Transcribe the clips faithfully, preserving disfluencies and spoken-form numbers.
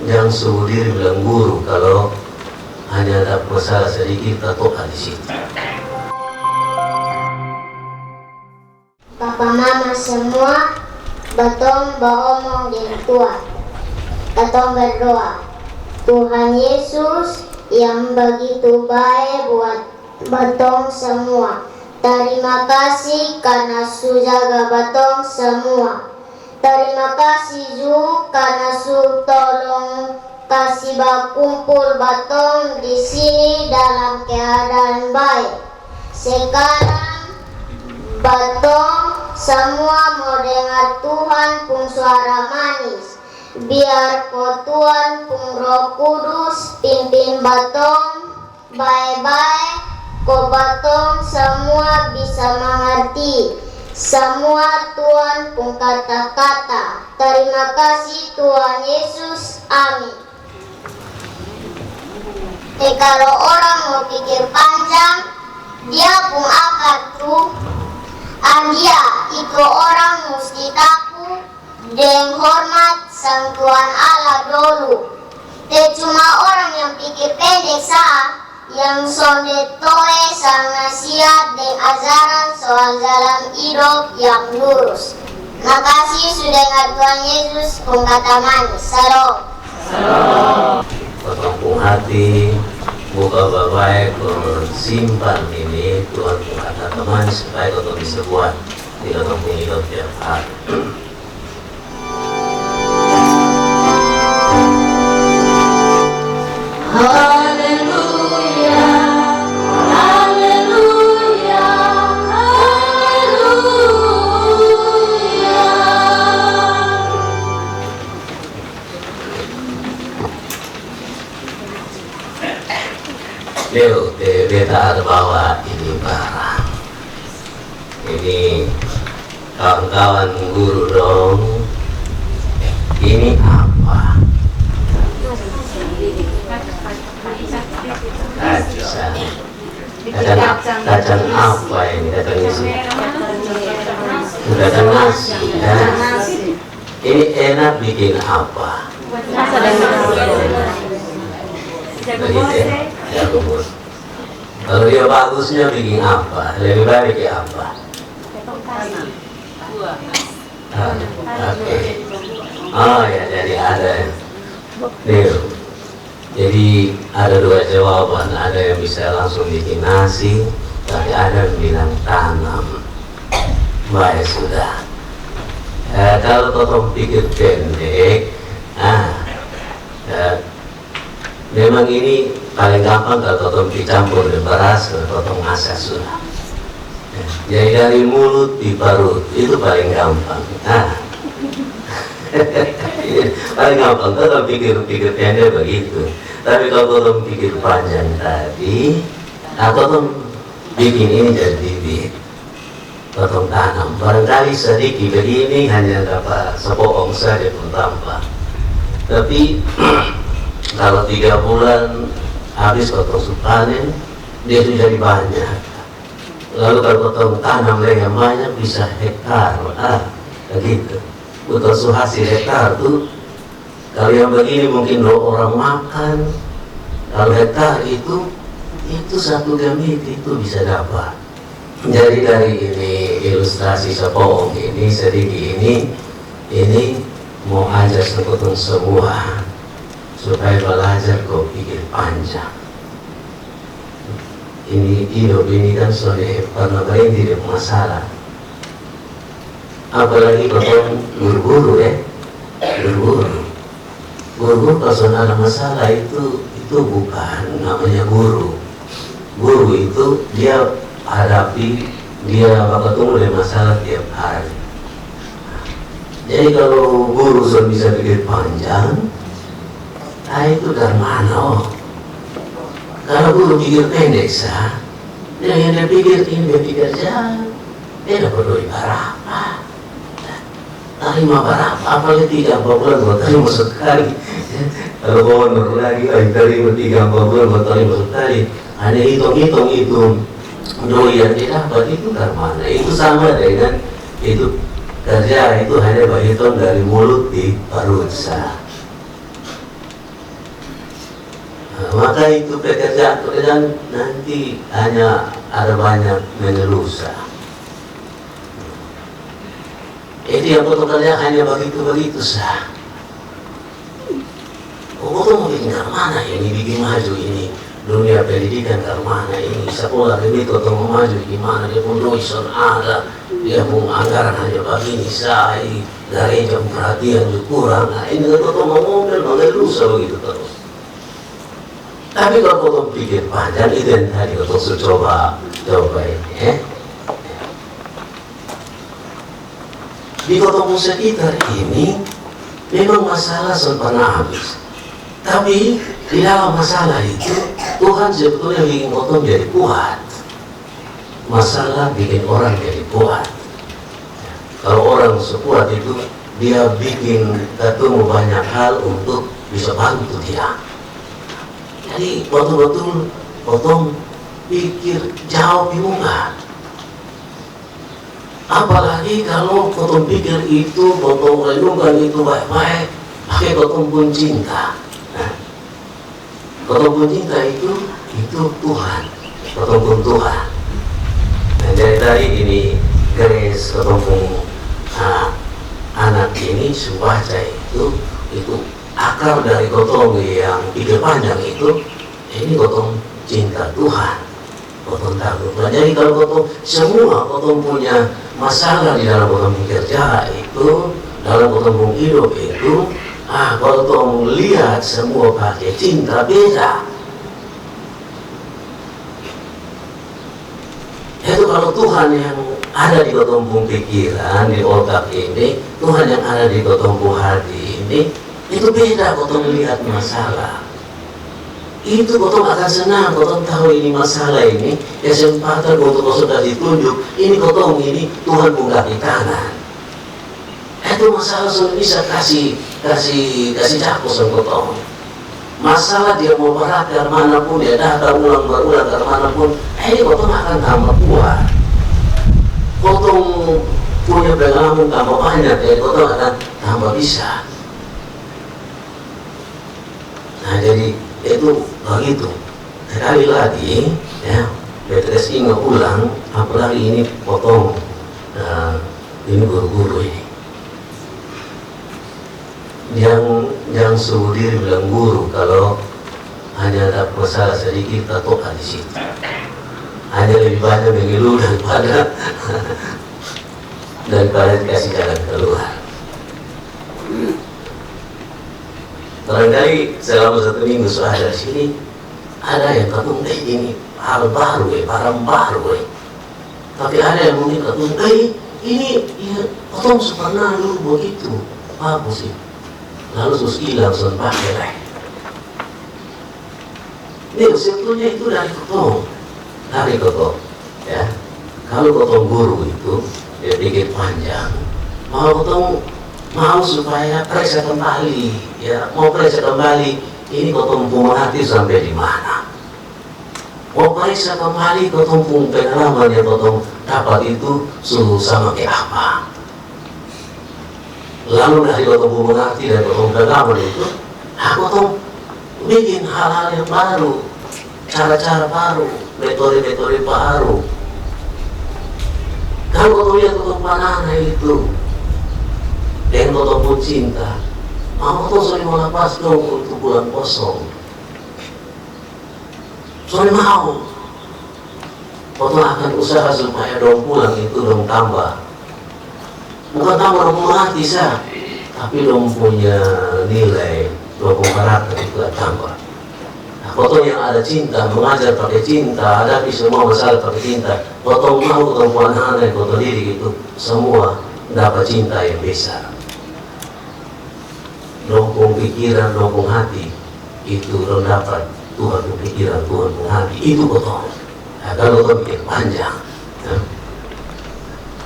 Jang subu diri bilang guru kalau hanya ada masalah sedikit, tato'a di situ. Papa mama semua, batong baomong deng Tuhan. Katong berdoa. Tuhan Yesus yang begitu bae buat batong semua. Tarima kasi karna su jaga batong semua. Tarima kasi ju karna su tolong kasi bakumpul batong di sini dalam keadaan bae. Sekarang batong samua mo dengar Tuhan pung suara manis. Biar ko Tuhan pung Roh Kudus pimpin batong bae-bae, ko batong samua bisa mangarti samua Tuhan pung kata-kata. Tarima kasi Tuhan Yesus. Amin. Te kalo orang mo pikir panjang, dia pung akar tu, andia iko orang musti taku deng hormat sang Tuhan Allah dolu. Te cuma orang yang pikir pendek sa, yang sonde toe sang nasihat deng ajaran soal jalan idop yang lurus. Makasi su dengar Tuhan Yesus pung kata manis. Salom. Kotong pung hati buka babae, kotong simpan ini Tuhan pung kata manis supaya kotong bisa buat di kotong pung idop tiap hari. Haleluya, haleluya, haleluya. Leo, te beta ada bawa ini barang. Ini kawan-kawan guru dong. Ini apa? Kaca. Kacang, kacang apa ini? Kacang isi. Kacang nasi, ya. Ini enak bikin apa? Begitu, ya? Jagung. Kalau dia bagusnya bikin apa? Lebih baik bikin apa? Ah, oke. Oh ya, jadi ada. Nih, jadi ada dua jawaban. Ada yang bisa langsung bikin nasi, tapi ada yang bilang tanam. Baik, sudah. Eh, kalau kotong pikir pendek, ah, eh, memang ini paling gampang kalau kotong pi campur deng baras, kalau kotong masak sudah. Jadi dari mulut di parut, itu paling gampang. Nah. Paling gampang, kotong pikir-pikir pendek begitu. Tapi kalau kotong pikir panjang tadi, nah, kotong bikin ini jadi bibit. Kotong tanam. Barangkali sadiki begini hanya dapa sapoong saja pung tampa. Tapi kalau tiga bulan habis kotong su panen, dia su jadi banyak. Lalu kalau kotong tanam lai yang banyak, bisa hektar. Ah, begitu. Kotong su hasil hektar tu, kalau yang begini mungkin dua orang makan. Kalau hektar itu, itu satu gamit itu bisa dapat. Jadi dari ini ilustrasi sapoong ini, sadiki ini, ini mau ajar sang kotong semua supaya balajar ko pikir panjang. Ini idop ini kan sonde parna barinti dia pung masalah. Apalagi kotong guru-guru, ya. Guru-guru. Guru-guru kalau sonde ada masalah itu, itu bukan namanya guru. Guru itu dia hadapi, dia bakatemu deng masalah tiap hari. Jadi kalau guru sonde bisa pikir panjang, ah, itu dari mana, oh? Kalau guru pikir pendek sa, dia hanya pikir ini, dia pikir jang. Dia dapat doi barapa? Tarima barapa? Apalagi tiga ampa bulan baru tarima sekali. Kalau honor lagi, ai, tarima tiga ampa bulan baru tarima sekali. Hanya hitung-hitung itu doi yang dia dapat itu dari mana? Itu sama dengan itu kerja itu hanya bahitung dari mulut di parut sa. Maka itu pekerjaan-pekerjaan nanti hanya ada banyak mengeluh sa. Itu yang kotong kerja hanya begitu-begitu sa. Oh, kotong mau bikin karmana ini, bikin maju ini dunia pendidikan karmana ini, sekolah ini kotong mau maju gimana, dia pun doison ada, dia pun anggaran hanya begini sa, gareja pun perhatian juga kurang. Nah, ini kotong mau ngomel, mengeluh sa begitu terus. Tapi kalau kotong pikir panjang, itu yang tadi kotong su coba, coba ini, eh. Di kotong pung sekitar ini memang masalah son pernah habis. Tapi di dalam masalah itu, Tuhan sebetulnya bikin kotong jadi kuat. Masalah bikin orang jadi kuat. Kalau orang su kuat itu, dia bikin ketemu banyak hal untuk bisa bantu dia. Jadi betul-betul kotong pikir jauh pi muka. Apalagi kalau kotong pikir itu, kotong renungkan itu baik-baik, pakai kotong pun cinta. Nah, kotong pun cinta itu, itu Tuhan, kotong pun Tuhan. Nah, jadi tadi ini Grace, kotong pun, ah, anak ini su baca itu, itu akar dari kotong yang pikir panjang itu, ini kotong cinta Tuhan. Kotong takut. Nah, jadi kalau kotong semua kotong punya masalah di dalam kotong pung kerja itu, dalam kotong pung hidup itu, ah, kotong lihat semua pakai cinta beda. Itu kalau Tuhan yang ada di kotong pung pikiran, di otak ini, Tuhan yang ada di kotong pung hati ini, itu beda kotong lihat masalah. Itu kotong akan senang, kotong tahu ini masalah ini kesempatan untuk kotong kasih tunjuk ini kotong ini Tuhan pung kaki tangan. Itu masalah sudah bisa kasih, kasih, kasih jago sang kotong. Masalah dia mau berat karmana pun, dia datang ulang berulang karmana pun, eh, kotong akan tambah kuat. Kotong punya pengalaman tambah banyak, eh, kotong akan tambah bisa. Nah, jadi itu begitu. Sekali lagi, ya, beta kasih ingat ulang, apalagi ini potong, eh, ini guru-guru ini. Yang, yang suruh diri bilang guru kalau hanya ada masalah sedikit, kita toka di situ. Hanya lebih banyak mengeluh daripada, daripada dikasih jalan keluar. Barangkali selama satu minggu su ada di sini, ada yang katong, "Eh, ini hal baru, eh, barang baru, eh." Tapi ada yang mungkin katong, "Eh, ini, ya, katong su pernah dulu begitu, bagus, eh." Lalu su ilang, su pake lai. Ini sebetulnya itu dari kotong, dari kotong, ya. Kalau kotong guru itu, ya, pikir panjang. Mau kotong, mau supaya periksa kembali, ya, mau periksa kembali ini kotong pung mengerti sampai di mana. Mau periksa kembali kotong pung pengalaman yang kotong dapat itu su sama ke apa. Lalu dari kotong pung mengerti dan kotong pengalaman itu, ah, kotong bikin hal-hal yang baru, cara-cara baru, metode-metode baru. Kalau kotong lihat kotong pung anak itu, dan kotong pung cinta, mau kotong sering mau lapas dong untuk bulan kosong. Sering mau. Kotong akan usaha supaya dong pulang itu dong tambah. Bukan tambah dong pung hati sa, tapi dong punya nilai, dong pung karakter itu akan tambah. Nah, kotong yang ada cinta, mengajar pakai cinta, hadapi semua masalah pakai cinta. Kotong mau kotong pung anak-anak yang kotong didik itu semua dapat cinta yang besar. Dong pung pikiran, dong pung hati itu dong dapat Tuhan pung pikiran, Tuhan pung hati itu kotong. Nah, kalau kotong pikir panjang, ya.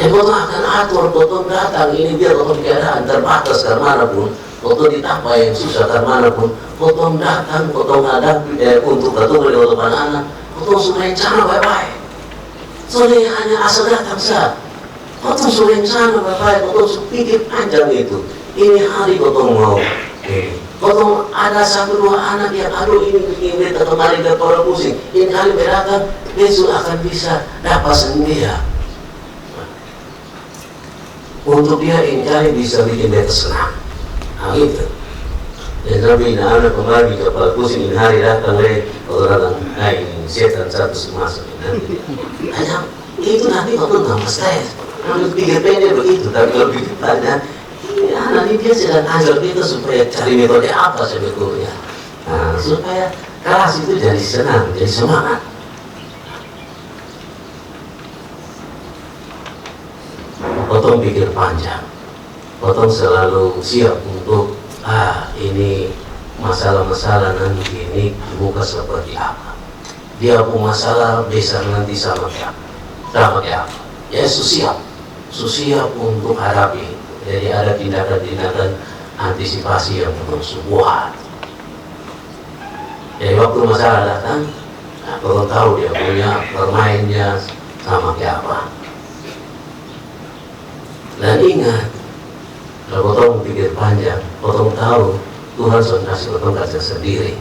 Eh, kotong akan atur, kotong datang ini biar kotong keadaan terbatas karmana pun, kotong di tampa yang susah karmana pun, kotong datang, kotong hadapi, eh, untuk katong di kotong anak-anak, kotong su rencana bae-bae. So, ini hanya asal datang sa. Kotong su rencana bae-bae, kotong su pikir panjang itu. Ini hari kotong mau ini. Kotong ada satu dua anak yang, aduh, ini bikin beta kemarin kepala pusing. Ini kali beta datang, besok akan bisa dapat sang dia. Untuk dia ini kali bisa bikin beta senang. Nah, gitu. Dan sampai ini anak kemarin kepala pusing, ini hari datang, le, orang, nah, ini setan satu masuk. Hanya itu nanti waktu tambah stres. Kalau pikir pendek begitu, tapi kalau pikir panjang, ini anak ini dia sedang ajar kita supaya cari metode apa sebetulnya. Nah, supaya kelas itu jadi senang, jadi semangat. Kotong pikir panjang. Kotong selalu siap untuk, ah, ini masalah-masalah nanti ini buka seperti apa. Dia pun masalah besar nanti sama kayak apa. Sama kayak apa. Ya, su siap. Su siap untuk hadapi. Jadi ada tindakan-tindakan antisipasi yang betul su buat. Jadi waktu masalah datang, nah, kotong tahu dia punya permainnya sama kayak apa. Dan ingat, kalau kotong pikir panjang, kotong tahu Tuhan sudah kasih kotong kasih sendiri.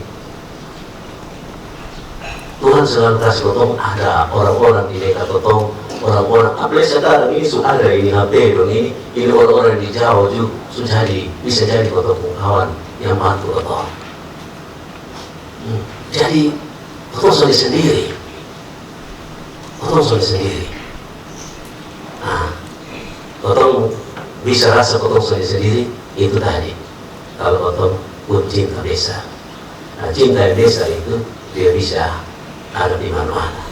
Tuhan selalu kasih kotong ada orang-orang di dekat kotong, orang-orang, apalagi sekarang ini su ada ini H P dong ini, ini orang-orang di jauh juga su jadi, bisa jadi kotong pung kawan yang bantu kotong. Hmm. Jadi kotong sonde sendiri. Kotong sonde sendiri. Nah, kotong bisa rasa kotong sonde sendiri itu tadi. Kalau kotong pun cinta besar. Nah, cinta yang besar itu dia bisa ada di mana-mana.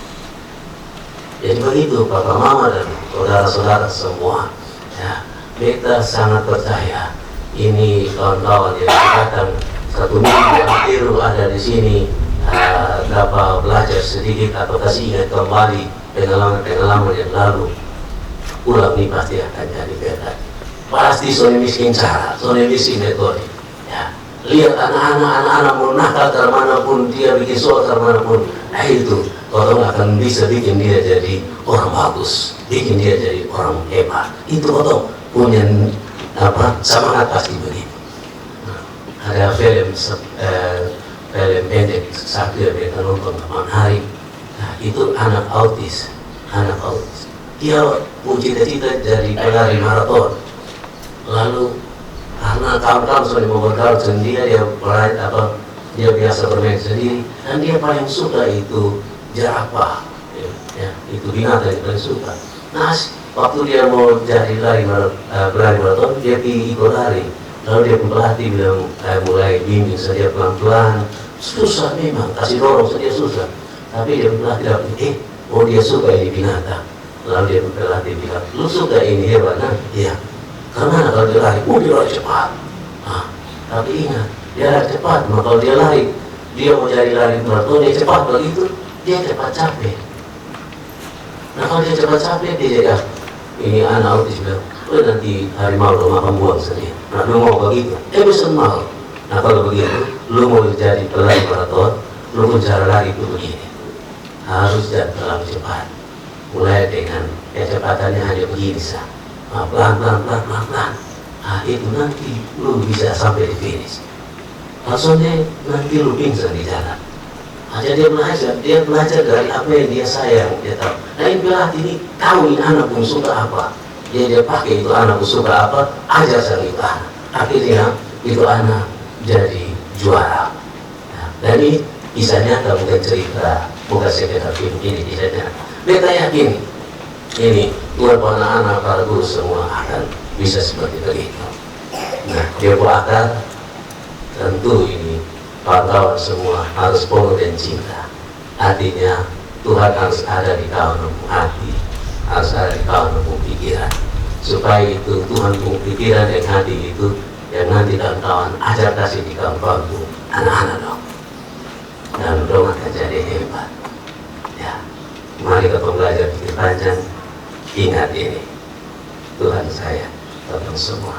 Jadi begitu papa mama dan saudara-saudara semua. Ya, beta sangat percaya ini kawan-kawan yang datang satu minggu yang tiru ada di sini, ah, dapat belajar sedikit atau kasih ingat kembali pengalaman-pengalaman yang lalu. Pulang ini pasti akan jadi berkat. Pasti sonde miskin cara, sonde miskin metode. Ya. Lihat anak-anak, anak-anak mau nakal karmana pun, dia bikin soal karmana pun, nah, itu kotong akan bisa bikin dia jadi orang bagus, bikin dia jadi orang hebat. Itu kotong punya apa, semangat pasti begitu. Nah, ada film se- eh, film pendek satu yang beta nonton kemarin hari. Nah, itu anak autis, anak autis. Dia pun cita-cita jadi pelari maraton. Lalu karena kawan-kawan sudah mau bergaul sendiri, dia dia mulai apa, dia biasa bermain sendiri dan dia paling suka itu jerapah, ya, ya, itu binatang yang paling suka. Nah, waktu dia mau jadi lari mar- eh, berlari maraton, dia pi ikut lari. Lalu dia pun pelatih bilang, eh, mulai bimbing saja pelan-pelan. Susah memang, kasih dorong saja susah. Tapi dia pun pelatih bilang, eh, oh, dia suka ini binatang. Lalu dia pun pelatih bilang, lu suka ini hewan? Nah, iya. Karena kalau dia lari, oh, dia lari cepat. Nah, tapi ingat, dia lari cepat. Nah, kalau dia lari, dia mau jadi lari maraton, dia cepat begitu, dia cepat capek. Nah, kalau dia cepat capek, dia jadi apa? Ini anak autis bilang, oh, nanti harimau lo makan buang sendiri. Nah, lu mau begitu? Eh, bisa mau. Nah, kalau begitu, lu mau jadi pelari maraton, lu pun cara lari itu begini. Harus jangan terlalu cepat. Mulai dengan kecepatannya hanya begini sa. Ah, pelan, pelan, pelan, pelan, pelan. Ah, itu nanti lu bisa sampai di finish. Kalau sonde, nanti lu pingsan di jalan. Aja dia belajar, dia belajar dari apa yang dia sayang, dia tahu. Nah, ini pelatih ini tahu ini anak pun suka apa. Dia dia pakai itu anak pun suka apa, ajar sang itu anak. Akhirnya itu anak jadi juara. Nah, dan ini kisah nyata, bukan cerita, bukan sekedar film, ini kisah nyata. Beta yakin ini Tuhan pung anak-anak, para guru semua akan bisa seperti begitu. Nah, dia pung akar tentu ini kawan-kawan semua harus penuh dengan cinta. Artinya Tuhan harus ada di kawan pung hati, harus ada di kawan pung pikiran. Supaya itu Tuhan pung pikiran dan hati itu yang nanti kawan-kawan ajar kasih di kawan-kawan pung anak-anak dong. Dan dong akan jadi hebat. Ya, mari kita belajar pikir panjang. Ingat ini, Tuhan sayang kotong semua.